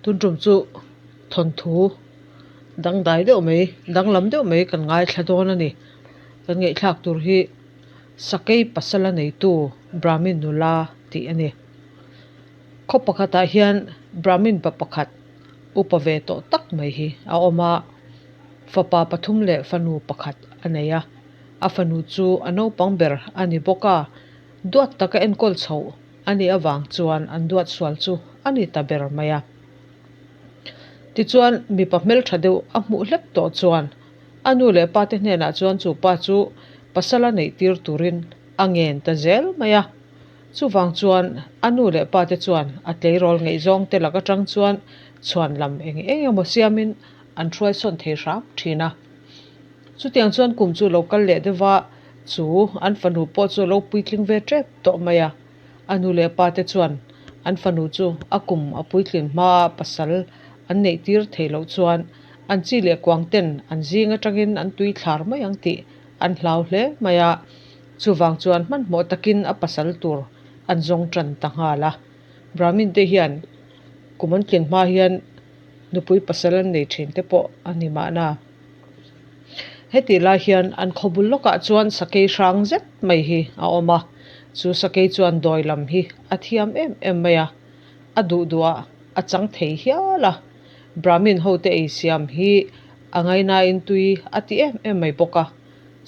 Tun tum chu thawnthu dangdai deuh mai danglam deuh mai kan ngaithla dawn a ni. Kan ngaihthlak tur hi Sakei pasala neitu Brahmin nula tih a ni. Khaw pakhatah hian Brahmin pa pakhat upa ve tawh tak mai hi a awm a, fapa pathum leh fanu pakhat a nei a. A fanu chu a naupang ber a ni bawk a, duat taka enkawl chhoh a nih avang chuan an duat sual chu a ni ta ber mai a. Tichuan mipa hmeltha deuh a hmuh hlek tawh chuan a nu leh pa te hnenah chuan chu pa chu pasal a neih tir turin a ngen ta zel mai a. Chuvang chuan a nu leh pa te chuan a tleirawl ngaihzawng te lak atang chuan chhuan lam eng eng emaw siamin an hruai sawn thei hram thin a. Chutiang chuan kum chu lo kal leh deuh va, chu an fanu pawh chu a lo puitling ve tep tawh mai a. A nu leh pa te chuan an fanu chu a kum a puitlin hmaa pasal an neih tir theih loh chuan an chi leh kuang ten an zing atangin an tui thlar mai ang tih an hlau hle mai a. Chuvang chuan hmanhmawh takin a pasal tur an zawng tan ta nghal a. Brahmin te hian kum an tlin hma hian nupui pasal an nei thin te pawh a ni mahna. Hetih lai hian an khaw bul lawkah chuan sakei hrang zet mai hi a awm a, chu sakei chuan dawi lam hi a thiam em em mai a, a duh duhah a chang thei hial a. Brahmin hote ei siam hi a ngainain tui a ti em em mai bawk a,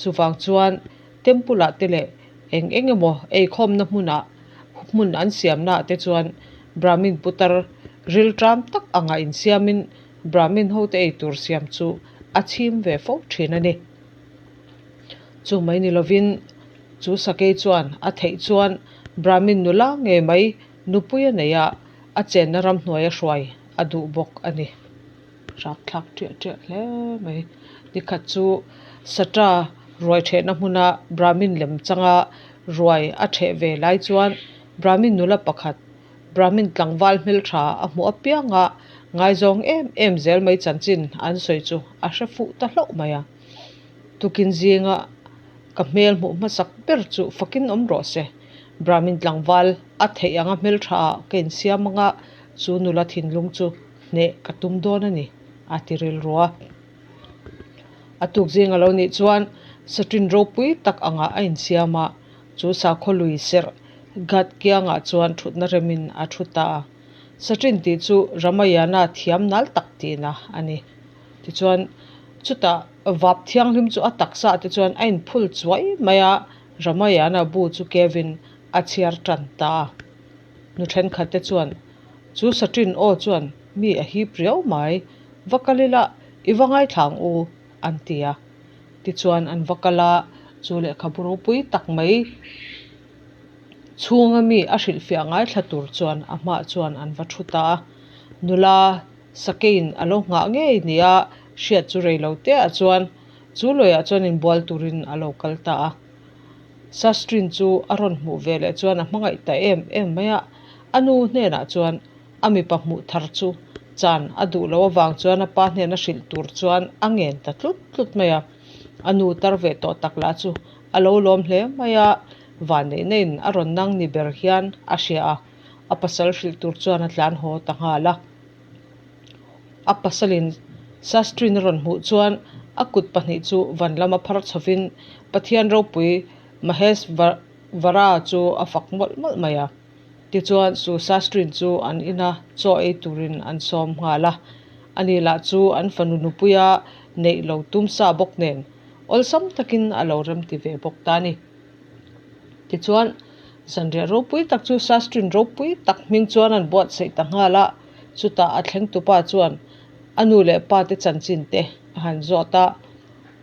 chuvang chuan temple ah te leh eng eng emaw eikhawmna hmunah hmun an siamnaah te chuan Brahmin putar rilṭam tak angah insiamin Brahmin hote ei tur siam chu a chhim ve fo thin a ni. Chu mai ni lovin chu sakei chuan a theih chuan Brahmin nula ngei mai nupui a nei a, a chenna ramhnuai a hruai a duh bawk a ni. Rakthlak ṭiah ṭiah hle mai. Nikhat chu Satra ruai ṭhehna hmuna Brahmin lem changa ruai a ṭheh ve lai chuan Brahmin nula pakhat Brahmin tlangval hmeltha a hmuh apianga ngaizawng em em zel mai chanchin an sawi chu a hre fuh ta hlauh mai a. Tukin zinga ka hmel hmuh hmasak ber chu fakin awm rawh se. Brahmin tlangval a theih anga hmeltha ah ka insiam anga chu nula thinlung chu hneh ka tum dawn a ni, a ti rilru a. A tuk zing a lo nih chuan Satrin ropui tak angah a insiam a, Chu sakhaw lui serh Ghat kiangah chuan thutna remin a thu ta a. Sachin tih chu Ramayana thiam nal tak tihna a ni. Tichuan, chutah vap thianghlim chu a taksa ah te chuan a inphul chuai mai a, Ramayana bu chu kevin a chhiar tan ta a. Nu thenkhat te chuan, Chu Sachin aw chuan mi a hip riau mai, va kal ila i va ngaithla ang u, an ti a. Tichuan an va kal a, chu lehkhabu ropui tak mai chhunga mi a hrilhfiah ngaithla tur chuan a hmaah chuan an va thu ta a. Nula sakeiin a lo nghah ngei nia hriat chu rei lo te ah chuan chu luiah chuan inbual turin a lo kal ta a. Sastrin chu a rawn hmuh ve leh chuan a hmangaih ta em em mai a, a nu hnenah chuan A mipa hmuh thar chu chan a duh loh avang chuan a pa hnena hrilh tur chuan a ngen ta tlut tlut mai a. A nu tar ve tawh tak lah chu a lo lawm hle mai a, vanneihna in a rawn nang ni ber hian a hria a, a pasal hrilh tur chuan a tlan haw ta nghal a. A pasalin Sastrin a rawn hmuh chuan a kut pahnih chu van lama phar chhovin Pathian ropui Mahesh Vara chu a fak mawlh mawlh mai a. Tichuan, chu Sastrin chu an ina chaw ei turin an sawm nghal a. Ani lah chu an fanu nupuia neih lo tum sa bawk nen awlsam takin a lo remti ve bawk ta a ni. Tichuan, zanriah ropui tak chu Sastrin ropui tak hming chuan an buatsaih ta nghal a. Chutah a thlengtupa chuan a nu leh pa te chanchin te a han zawt a.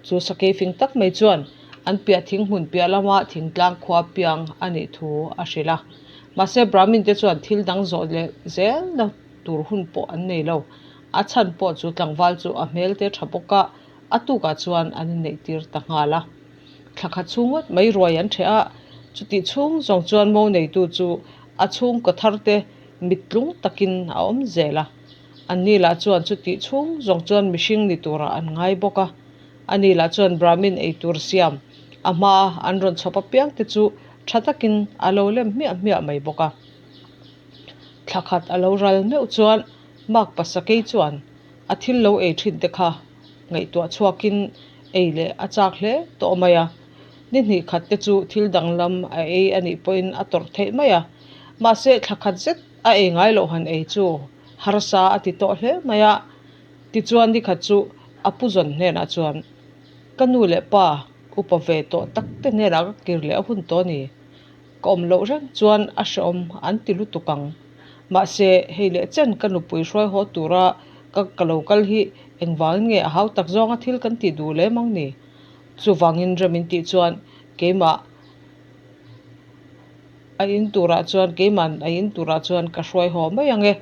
Chu sakei fing tak mai chuan an piah thing hmun piah lama thingtlang khua piang a nih thu a hrilh a. Mahse Brahmin te chuan thil dang zawh leh zel na tur hun pawh an nei lo. A chhan pawh chu tlangval chu a hmel te tha bawk a, a tukah chuan an inneih tir ta nghal a. Thla khat chhung ngawt mai ruai an ṭheh a, chutih chhung zawng chuan mo neitu chu a chhungkaw thar te mittlung takin a awm zel a. Anni lah chuan chutih chhung zawng chuan mihring ni turah an ngai bawk a. Ani lah chuan Brahmin ei tur siam a hmaa an rawn chhawp apiang te chu tha takin a lo lem hmiah hmiah mai bawk a. Thla khat a lo ral meuh chuan Makpa sakei chuan a thil lo ei thin te kha ngaihtuah chhuakin ei leh a chak hle tawh mai a. Ni hnih khat te chu thil danglam a ei a nih pawhin a tawrh theih mai a. Mahse thla khat zet a ei ngai loh han ei chu harsa a ti tawh hle mai a. Tichuan ni khat chu a pu zawn hnenah chuan, Ka nu leh pa upa ve tawh tak te hnenah ka kir leh a hun tawh a ni. Ka awm loh reng chuan a hrehawm an ti lutuk ang. Mahse, hei leh chen ka nupui hruai haw tura ka ka lo kal hi engvangin nge a hau tak zawnga thil kan tih duh lem ang ni? Chuvangin rem in tih chuan keimah a in turah chuan keiman a in turah chuan ka hruai haw mai ang e.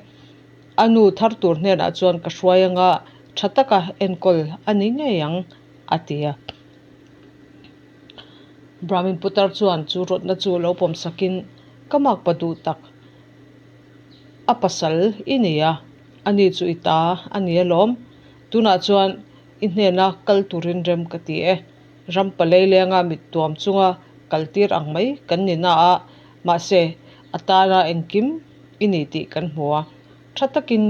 A nu thar tur hnenah chuan ka hruai anga tha taka enkawl a ni ngei ang, a ti a. Brahmin putar chuan chu rawtna chu lo pawm sakin, Ka makpa duh tak, a pasal i ni a, ani chu i ta a ni alawm. Tunah chuan i hnena kal turin rem ka ti e. Ram palei lenga mit tuam chunga kal tir ang mai kan ni na a, mahse a tana engkim i ni tih kan hmu a, tha takin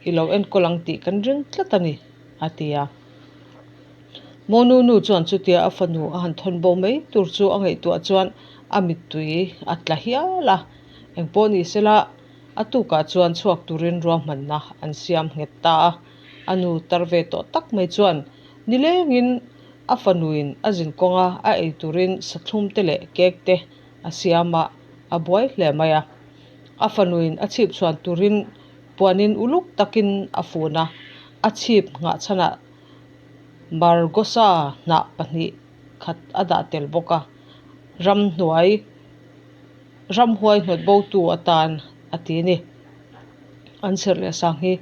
i lo enkawl ang tih kan ring tlat a ni, a ti a. Monu nu chuan chutia a fanu a han thawn bo mai tur chu a ngaihtuah chuan a mittui a tla hial a, engpawh ni sela a tukah chuan chhuak turin ruahmanna an siam nghet ta a. A nu tar ve tawh tak mai chuan nilengin a fanuin a zinkawnga a ei turin sathlum te leh cake te a siam a, a buai hle mai a. A fanuin a chhip chhuan turin puanin uluk takin a fun a, a chhip nghah chhanah Margosa hnah pahnih khat a dah tel bawk a, ramhnuai ramhuai hnawt botu atan a ti a ni. An serh leh sang hi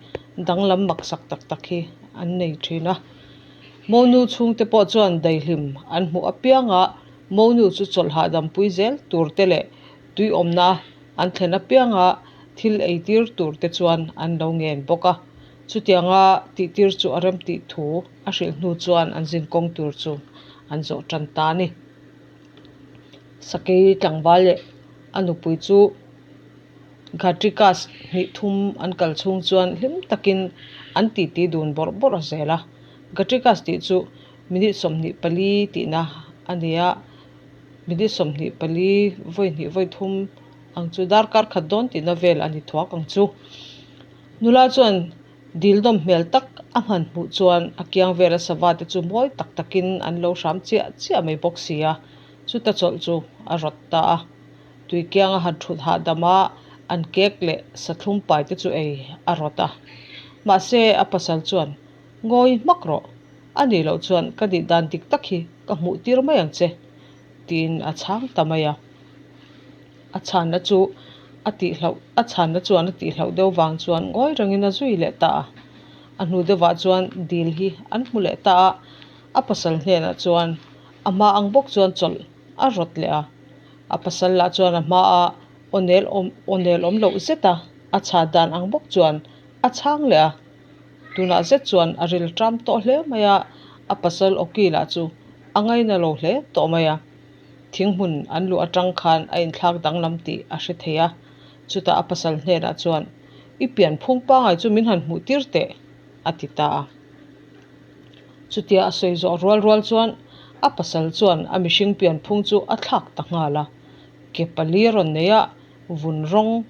danglam maksak tak tak hi an nei thin a. Monu chhungte pawh chuan daihlim an hmuh apianga Monu chu chawlh hahdam pui zel tur te leh tui awmna an thlen apianga thil ei tir tur te chuan an lo ngen bawk a. Chutianga tihtir chu a rem tih thu a hrilh hnu chuan an zinkawng tur chu an zawh tan ta a ni. Sakei tlangval leh a nupui chu Ghatrikas hnih thum an kal chhung chuan hlim takin an titi dun bawrh bawrh a zel a. Ghatrikas tih chu minute 24 tihna a ni a, minute 24 vawi hnih vawi thum ang chu darkar khat dawn tihna vel a ni thuak ang chu. Nula chuan dil nawm hmel tak a hman hmuh chuan a kiang vela sava te chu mawi tak takin an lo hram chiah chiah mai bawk si a, chuta chawlh chu a rawt ta a. Tui kianga han thut hahdam a, an cake leh sathlum pai te chu ei a rawt a. Mahse a pasal chuan, Ngawi hmak rawh, a nih loh chuan ka nih dan dik tak hi ka hmuh tir mai ang che, tiin a chhang ta mai a. A chhanna chu a tihloh a chhanna chuan a tihloh deuh vang chuan ngawi rengin a zui leh ta a. A hnu deuhah chuan dil hi an hmu leh ta a, a pasal hnenah chuan a hma ang bawk chuan chawlh a rawt leh a. A pasal lah chuan a hma a aw nel awm aw nel awm loh zet a, a chhan dan ang bawk chuan a chhang leh a. Tunah zet chuan a ril ṭam tawh hle mai a, a pasal awki lah chu a ngaina lo hle tawh mai a. Thinghmun an luh atang khan a inthlak danglam tih a hre thei a, chutah a pasal hnenah chuan, I pian phung pangai chu min han hmuh tir teh, a ti ta a. Chutia a sawi zawh rual rual chuan a pasal chuan a mihring pian phung chu a thlak ta nghal a, ke pali rawn nei a, vun rawng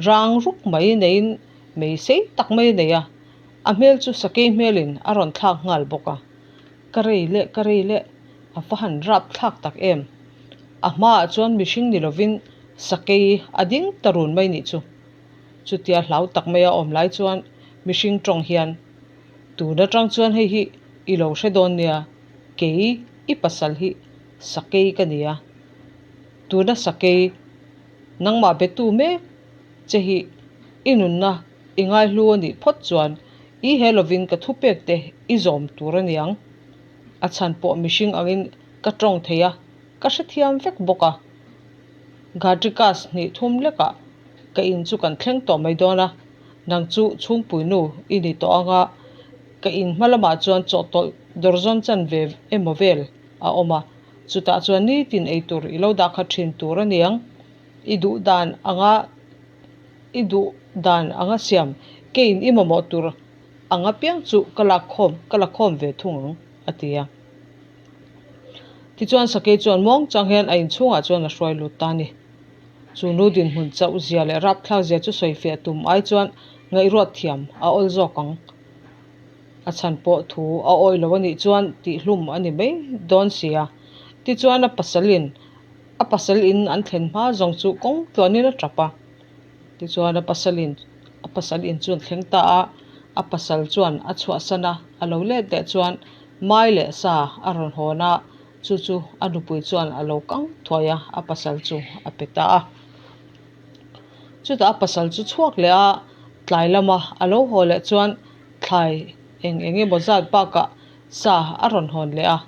rang ruk mai neiin mei sei tak mai a nei a, a hmel chu sakei hmelin a rawn thlak nghal bawk a. Ka rei leh ka rei leh a va han rap thlak tak em. A hmaah chuan mihring ni lovin sakei a ding ta run mai nih chu. Chutia hlau tak maia awm lai chuan mihring tawng hian, Tun atang chuan hei hi i lo hre dawn nia, kei i pasal hi sakei ka ni a. Tuna sakei nangmah betu mek che hi i nunna i ngaihlu a nih phawt chuan i he lovin ka thupek te i zawm tur a niang. A chhan pawh mihring angin ka tawng thei a, ka hrethiam vek bawk a. Ghatrikas hnih thum lekah ka in chu kan thleng tawh mai dawn a, nang chu chhungpui nu i ni tawh ang a, ka in hma lamah chuan chawhtawlh dawrzawn chanve emaw vel a awm a, chutah chuan nitin eitur i lo dah khat thin tur a niang. I duh dan anga i duh dan anga siam Keiin i mamawh tur ang apiang chu ka lak khawm, ka la khawm ve thung ang, a ti a. Tichuan Sakei chuan muang chang hian a inchhungah chuan a hruai lut ta a ni. Chu nu dinhmun chauh zia leh rapthlak zia chu sawifiah tum ai chuan ngaihruat thiam a awl zawk ang. A chhan pawh thu a awih lo a nih chuan tihhlum a ni mai dawn si a. Tichuan a pasalin a pasal in an thlen hma zawng chu kawng tluanin a tap a. Tichuan a pasalin a pasal in chu an thleng ta a, a pasal chuan a chhuahsan a, a lo let leh chuan mai leh sa a rawn hawn a, chu chu a nupui chuan a lo kang thuai a, a pasal chu a pe ta a. Chutah a pasal chu chhuak leh a, tlai lama a lo haw leh chuan thlai eng eng emaw zat bakah sa a rawn hawn leh a,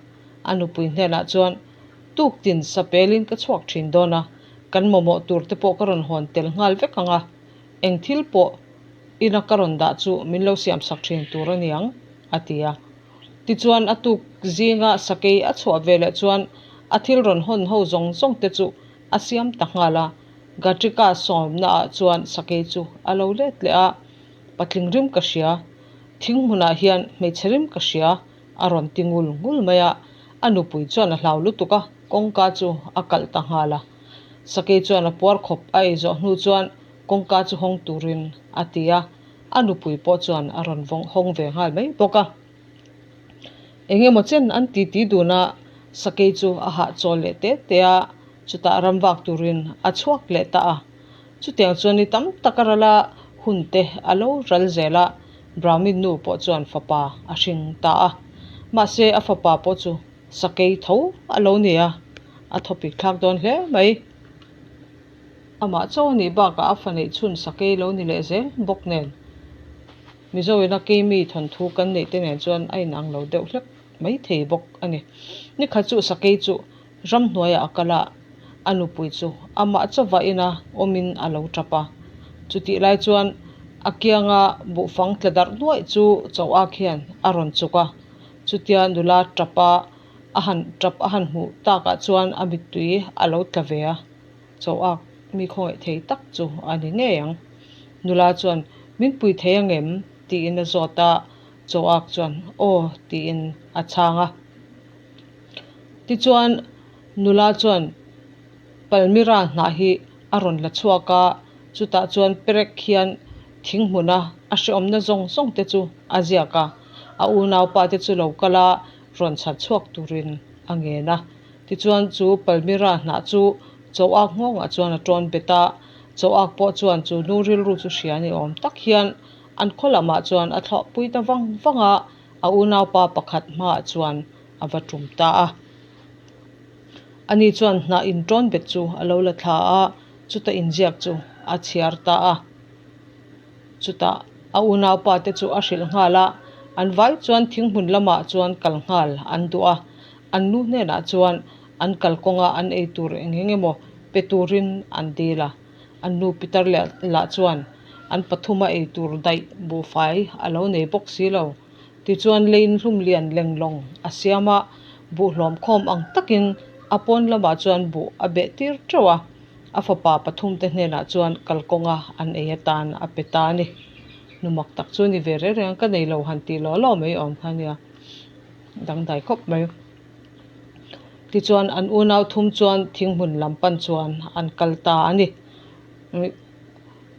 a nupui hnenah chuan Tuktin sa pelin ka chhuak thin dawn a, kan mamawh tur te pawh ka rawn hawn tel nghal vek ang a, eng thil pawh ina ka rawn dah chu min lo siam sak thin tur a niang, a ti a. Tichuan a tuk zinga sakei a chhuah ve leh chuan a thil rawn hawn ho zawng zawng te chu a siam ta nghal a, Gatrika sawmna ah chuan sakei chu a lo let leh a, Patling rim ka hria, thing hmunah hian hmeichhe rim ka hria, a rawn ti ngul ngul mai a, a nupui chuan a hlau lutuk a, kawngka chu a kalh ta nghal a. Sakei chuan a puar khawp a ei zawh hnu chuan kawngka chu hawng turin a ti a, a nupui pawh chuan a rawn vawng hawng ve nghal mai bawk a. Eng emaw chen an ti ti dun a, Sakei chu a hahchawl leh te te a, chutah ram vak turin a chhuak leh ta a. Chutiang chuan ni tam tak a ral a, hun te a lo ral zel a, Brahmin nu pawh chuan fapa a hring ta a. Mahse a fapa pawh chu sakei tho a lo ni a, a thawpik thlak dawn hle mai. Amah chaw a nih bakah a fa neih chhun sakei lo ni leh zel bawk nen Mizoina keimi thawnthu kan neih te nen chuan a inang lo deuh hlek mai thei bawk a ni. Nikhat chu sakei chu ramhnuaiah a kal a, a nupui chu amah chauva ina awmin a lo tap a. Chutih lai chuan a kianga buhfang tla darh nuaih chu Choak hian a rawn chuk a. Chutia nula tap a a han tap a han hmuh takah chuan a mittui a lo tla ve a. Choak mi khawngaih thei tak chu a ni ngei ang. Nula chuan, Min pui thei angem? tiin a zawt a, Choak chuan, Aw tiin a chhang a. Tichuan nula chuan Palmyra hnah hi a rawn la chhuak a, chutah chuan perek hian thing hmuna a hrehawmna zawng zawng te chu a ziak a, a unaupa te chu lo kal a, rawn chhat chhuak turin a ngen a. Tichuan chu Palmyra hnah chu Choak nghawngah chuan a tawn bet a, Choak pawh chuan chu nu rilru chu hria ni awm tak hian an khaw lamah chuan a thlawhpui ta vang vang a, a unaupa pakhat hmaah chuan a va tum ta a. Ani chuan hnah intawn bet chu a lo la thla a, chuta inziak chu a chhiar ta a. Chutah a unaupa te chu a hrilh nghal a, an vai chuan thinghmun lamah chuan kal nghal an duh a. An nu hnenah chuan an kalkawnga an ei tur eng eng emaw pe turin an dil a. An nu Pitar leh lah chuan an pathuma ei tur daih buhfai a lo nei bawk si lo. Tichuan leiin hlum lian leng lawng a siam a, buh hlawm khawm ang takin a pawn lamah chuan buh a beh tir teuh a, a fapa pathum te hnenah chuan kalkawnga an ei atan a pe ta a ni. Nu mak tak chu ni ve reng reng a, ka nei lo han tih law law mai awm kha a nia, dangdai khawp mai. Tichuan an unau thum chuan thinghmun lam pan chuan an kal ta a ni.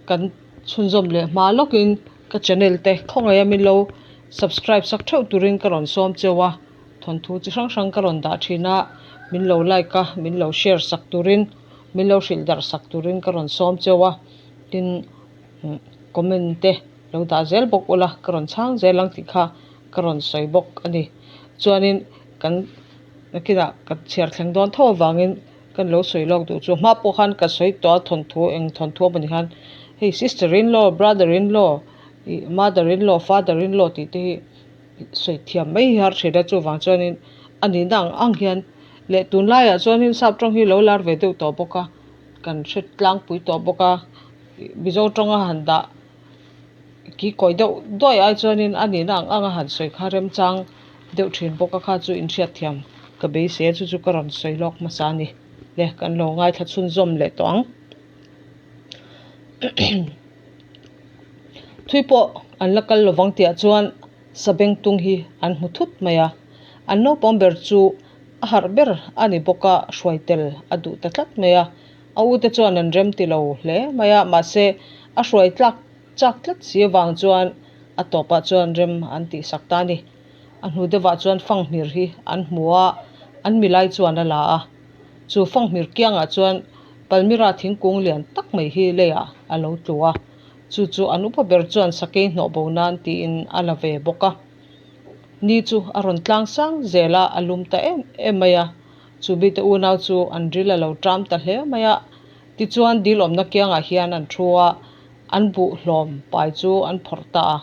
Kan chhunzawm leh hma lawkin ka channel te khawngaih a min lo subscribe sak theuh turin ka rawn sawm cheu a, thawnthu chi hrang hrang ka rawn dah thin a, min lo like a, min lo share sak turin, min lo hrilh darh sak turin ka rawn sawm cheu a, tin comment te lo dah zel bawk ula ka rawn chhang zel ang tih kha ka rawn sawi bawk a ni. Chuanin kan nakinah ka chhiar thleng dawn tho avangin Kan lo sawi lawk duh chu hma pawh khan ka sawi tawh a thawnthu eng thawnthu a ni khan hei sister in law brother in law ih mother in law father in law tih te hi sawi thiam mai hi har thin a chuvang chuanin a nihna ang ang hian leh tunlaiah chuanin sap tawng hi lo lar ve deuh tawh bawk a kan hre tlangpui tawh bawk a mizo tawnga han dah ki kawi deuh duai ai chuanin a nihna ang ang a han sawi kha remchang deuh thin bawk a kha chu inhriat thiam ka beisei a chu chu ka rawn sawi lawk hmasa a ni le kan lo ngaithla chhunzawm leh tawh ang. Thui pawh an la kal lovang tihah chuan sabengtung hi an hmu thut mai a. An naupang ber chu a harh ber a ni bawk a, hruai tel a duh ta tlat mai a. A ute chuan an rem ti lo hle mai a, mahse a hruai tlak chak tlat si avang chuan a tawpah chuan rem an tihsak ta a ni. A hnu deuhah chuan fanghmir hi an hmu a, an milai chuan a la a. Chu fanghmir kiangah chuan Palmyra thingkung lian tak mai hi leiah a lo tlu a, chu chu an upa ber chuan sakei hnawh bo nan tiin a la ve bawk a. Ni chu a rawn tlang sang zel a, a lum ta em em mai a. Chu mite unau chu an ril a lo ṭam ta hle mai a. Tichuan dil awmna kiangah hian an thu a, an buh hlawm pai chu an phawrh ta a.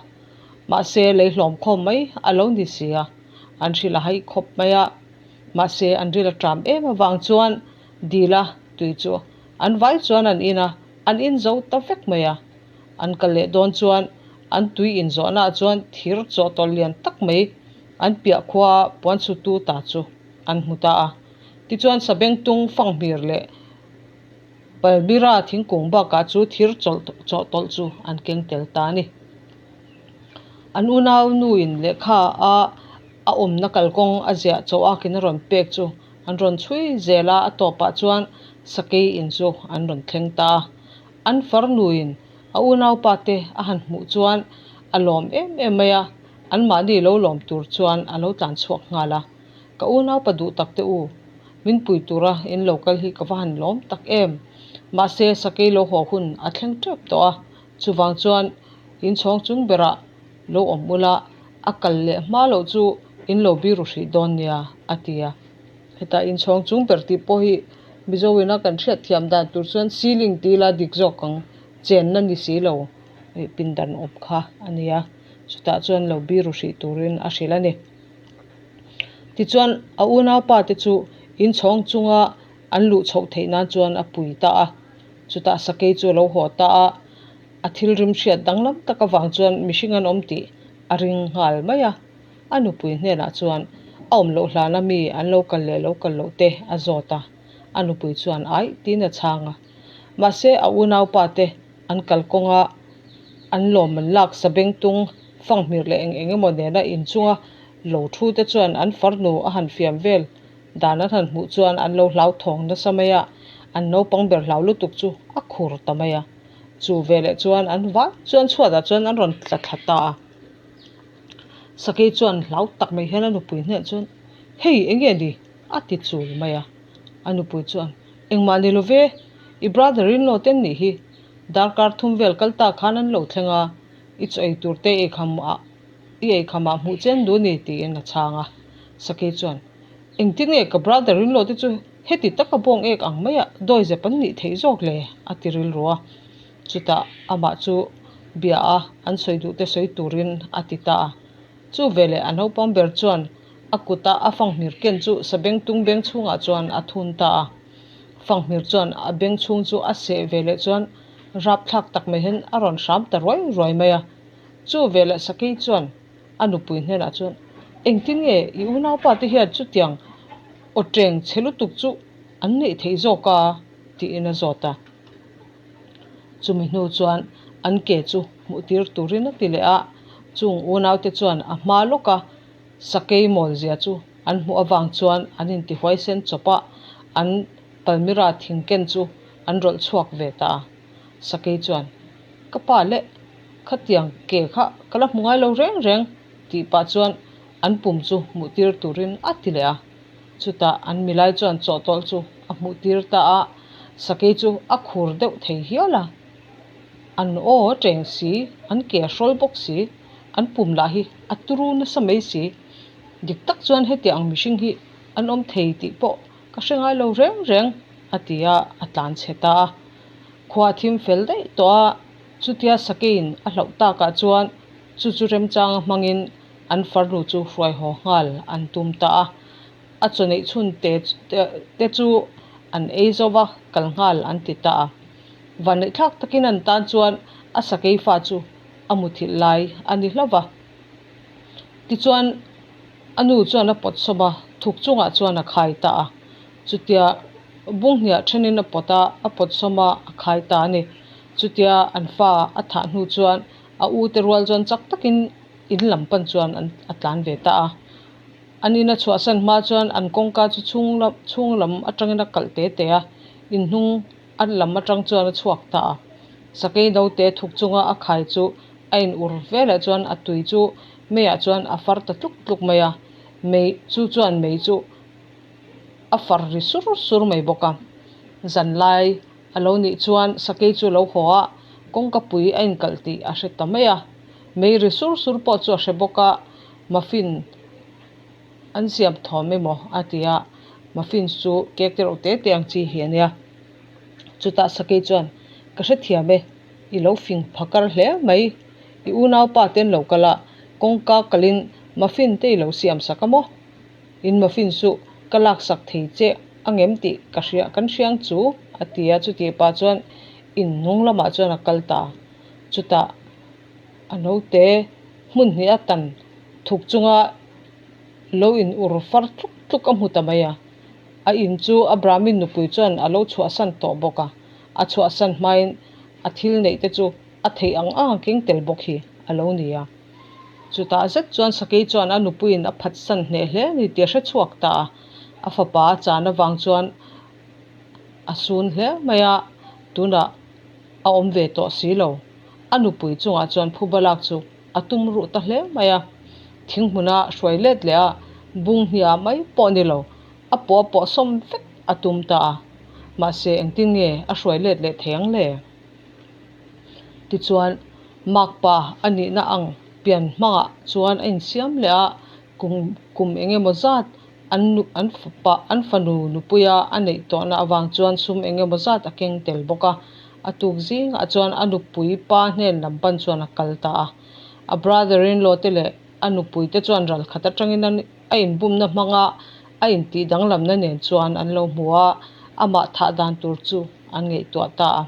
Mahse lei hlawm khawm mai a lo ni si a, an hrilh a haih khawp mai a. Mahse an ril a ṭam em avang chuan dila tui chu an vai chuan an in a, an in zo ta vek mai a. An kal leh dawn chuan an tui in zawhnaah chuan thir chawhtawlh lian tak mai an piah khua puan sutu ta chu an hmu ta a. Tichuan Sabengtung fanghmir leh Palmyra thingkung bakah chu thir chawhtawlh chu an keng tel ta a ni. An unau nuin lehkha a a awmna kalkawng a ziah chauh akin a rawn pek chu an rawn chhui zel a, a tawpah chuan sakei in chu an rawn thleng ta a. An farnuin a unaupa te a han hmuh chuan a lawm em em mai a, anmahni lo lawm tur chuan a lo tlan chhuak nghal a. Ka unaupa duh tak te u, min pui tura in lo kal hi ka va han lawm tak em. Mahse sakei lo haw hun a thleng tep tawh a, chuvang chuan in chhawng chung berah lo awm ula, a kal leh hma loh chu in lo biru hrih dawn nia, a ti a. Hetah inchhawng chung ber tih pawh hi Mizo ina kan hriat thiam dan tur chuan ceiling tih ila dik zawk ang chenna ni si lo pindan awm kha a ni a, chutah chuan lo biru hrih turin a hrilh a ni. Tichuan a unaupa te chu inchhawng chunga an luh chhoh theih nan chuan a pui ta a, chutah sakei chu a lo haw ta a, a thil rim hriat danglam tak avang chuan mihring an awm tih a ring nghal mai a. A nupui hnenah chuan a awm loh hlana mi an lo kal leh lo kal loh te a zawt a, a nupui chuan aih tiin a chhang a. Mahse a unaupa te an kal kawnga an lawm an lak sabengtung fanghmir leh eng eng emaw nena inchunga lo thu te chuan an farnu a han fiam vel dan an han hmuh chuan an lo hlauthawng nasa mai a, an naupang ber hlau lutuk chu a khur ta mai a. Chu veleh chuan an vai chuan chhuatah chuan an rawn tla thla ta a. Sakei chuan hlau tak mai hian a nupui hneh chuan, Hei, eng nge ni? a ti chul mai a. A nupui chuan, Engmah ni lo ve, i brother in law te an nih hi. Darkar thum vel kal ta khan an lo thleng a, i chaw ei tur te eikham ah i eikham ah hmuh che an duh ni tiin a chhang a. Sakei chuan, Engtin nge ka brother in law te chu heti taka bawng ek ang maiah dawizep an nih theih zawk le? a ti rilru a. Chutah amah chu bia a, an sawi duh te sawi turin a ti ta a. Chu veleh a naupang ber chuan a kuta a fanghmir ken chu sabengtung beng chhungah chuan a thun ta a. Fanghmir chuan a beng chhung chu a seh veleh chuan rapthlak tak mai hian a rawn hram ta ruai ruai mai a. Chu veleh Sakei chuan a nupui hnenah chuan, Engtin nge i unaupa te hian chutiang aw teng chhe lutuk chu an neih theih zawk a? tiin a zawt a. Chumi hnu chuan an ke chu hmuh tir turin a ti leh a, chung unaute chuan a hma lawka sakei mawlzia chu an hmuh avang chuan an intihuaisen chawp a, an Palmyra thing ken chu an rawlh chhuak ve ta a. Sakei chuan, Ka pa leh khatiang ke kha ka la hmu ngai lo reng reng tih pah chuan an pum chu hmuh tir turin a ti leh a. Chutah an milai chuan chawhtawlh chu a hmuh tir ta a, sakei chu a khur deuh thei hial a. An aw a teng si, an ke a hrawl bawk si, an pum lah hi a turu nasa mai si. Dik tak chuan heti ang mihring hi an awm thei tih pawh ka hre ngai lo reng reng, a ti a, a tlan chhe ta a. Khua a thim fel daih tawh a, chutia sakeiin a hlauh takah chuan chu chu remchanga hmangin an farnu chu hruai haw nghal an tum ta a. A chaw neih chhun te te chu an ei zo va, kal nghal an ti ta a. Vanneihthlak takin an tan chuan a sakei fa chu a muthilh lai a ni hlauh va. Tichuan a nu chuan a pawt sawm a, thuk chungah chuan a khai ta a. Chutia bunghniah thenin a pawt a, a pawt sawm a, a khai ta a ni. Chutia an fa a thah hnu chuan A u te rual chuan chak takin in lam pan chuan an a tlan ve ta a. An in a chhuahsan hma chuan an kawngka chu chhung lam chhung lam atangin a kalh te te a, inhnung a lam atang chuan a chhuak ta a. Sakei naute thuk chunga a khai chu a in ur velah chuan a tui chu meiah chuan a far ta tluk tluk mai a, mei chu chuan mei chu a far ri sur sur mai bawk a. Zanlai a lo nih chuan sakei chu a lo haw a, kawngka pui a inkalh tih a hre ta mai a. Mei ri sur sur pawh chu a hre bawk a, muffin an siam thawm emaw a ti a, muffins chu cake te reuh te te ang chi hi a nia. Chutah sakei chuan, Ka hrethiam e, i lo fing phakar hle mai. I unaupa te an lo kal a, kawngka kalin muffin te i lo siam sak a maw? In muffin chu ka laksak thei che a ngem tih ka hria kan hriang chu, a ti a. Chutih pah chuan in hnung lamah chuan a kal ta. Chutah a naute hmun hnih a tan thuk chunga lo in ur far tluk tluk a hmu ta mai a. A in chu a Brahmin nupui chuan a lo chhuahsan tawh bawk a, a chhuahsan hmain a thil neih te chu a theih ang ang a keng tel bawk hi a lo ni a. Chutah zet chuan Sakei chuan a nupuiin a phatsan hneh hle a ni tih a hre chhuak ta a, a fapa a chan avang chuan a sun hle mai a, tunah a awm ve tawh si lo. A nupui chungah chuan phuba lak chu a tum ruh ta hle mai a, thinghmuna hruai let leh a bung hniah mai pawh ni lo, a pawh a pawh sawm vek a tum ta a, mahse engtin nge a hruai let leh thei ang le? Tichuan, makpa a nihna ang pian hmangah chuan a insiam leh a, kum kum eng emaw zat an nu an fapa an fanu nupuia a neih tawhna avang chuan sum eng emaw zat a keng tel bawk a, a tuk zingah chuan a nupui pa hnen lam pan chuan a kal ta a. A brother in law te leh a nupui te chuan ral khat atangin a a inbumna hmanga a intih danglamna nen chuan an lo hmu a, amah thah dan tur chu an ngaihtuah ta a.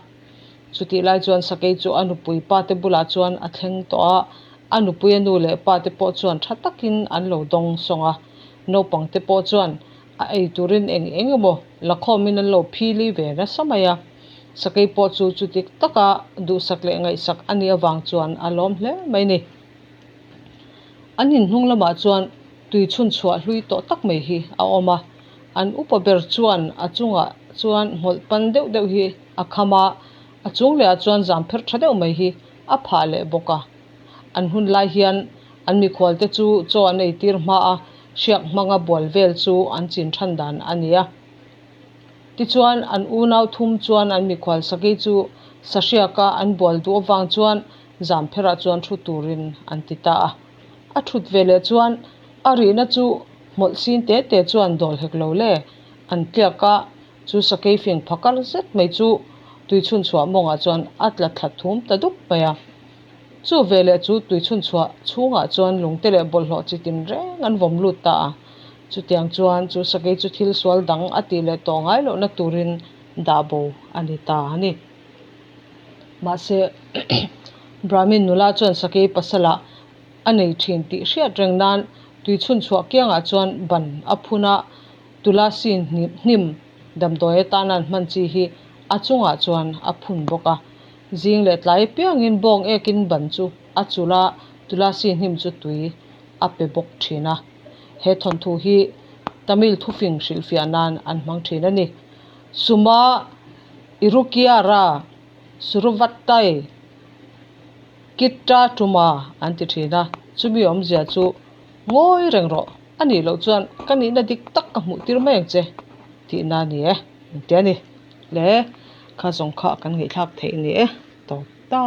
Chutih lai chuan Sakei chu a nupui pa te bulah chuan a thleng tawh a, a nupui a nu leh pa te pawh chuan tha takin an lo dawng sawng a, naupang te pawh chuan a ei turin eng eng emaw la khawmin an lo phili ve nasa mai a. Sakei pawh chu chuti taka duhsak leh ngaihsak a nih avang chuan a lawm hle mai ni. An inhnung lamah chuan tui chhun chhuah hlui tawh tak mai hi a awm a, an upa ber chuan a chungah chuan hmawlh pan deuh deuh hi a kham a, a chung lehah chuan zam pherh tha deuh mai hi a phah leh bawk a. An hun lai hian an mikhual te chu chaw an eitir hma a, hriak hmanga bual vel chu an chin than dan a ni a. Tichuan an unau thum chuan an mikhual sakei chu sahriaka an bual duh avang chuan zam pherah chuan thu turin an ti ta a. A thut ve leh chuan a rihna chu hmawlh sin te te chuan dawl hek lo le an tliak a, chu sakei fing phakar zet mai chu tui chhun chhuah mawngah chuan a tla thla thum ta dup mai a. Chu veleh chu tui chhun chhuah chhungah chuan lungte leh bawlhhlawh chi tin reng an vawm lut ta a. Chutiang chuan chu sakei chu thil sual dang a tih leh tawh ngai lohna turin dah bo a ni ta a ni. Mahse, Brahmin nula chuan sakei pasalah a nei thin tih hriat reng nan tui chhun chhuah kiangah chuan ban a phun a, Tulasi hnim damdawi atana an hman chi hi a chungah chuan a phun bawk a. Zing leh tlai apiangin bawng ekin ban chu a chulh a, Tulasi hnim chu tui a pe bawk thin a. He thawnthu hi Tamil thufing hrilhfiah nan an hmang thin a ni. Suma Irukiara Suruvattai Kitta Tuma an ti thin a, chumi awmzia chu ngawi reng rawh, a nih loh chuan ka nihna dik tak ka hmuh tir mai ang che tihna a ni e, an ti a ni. Le kha zawng kha kan ngaihthlak theih ni e, tawp ta.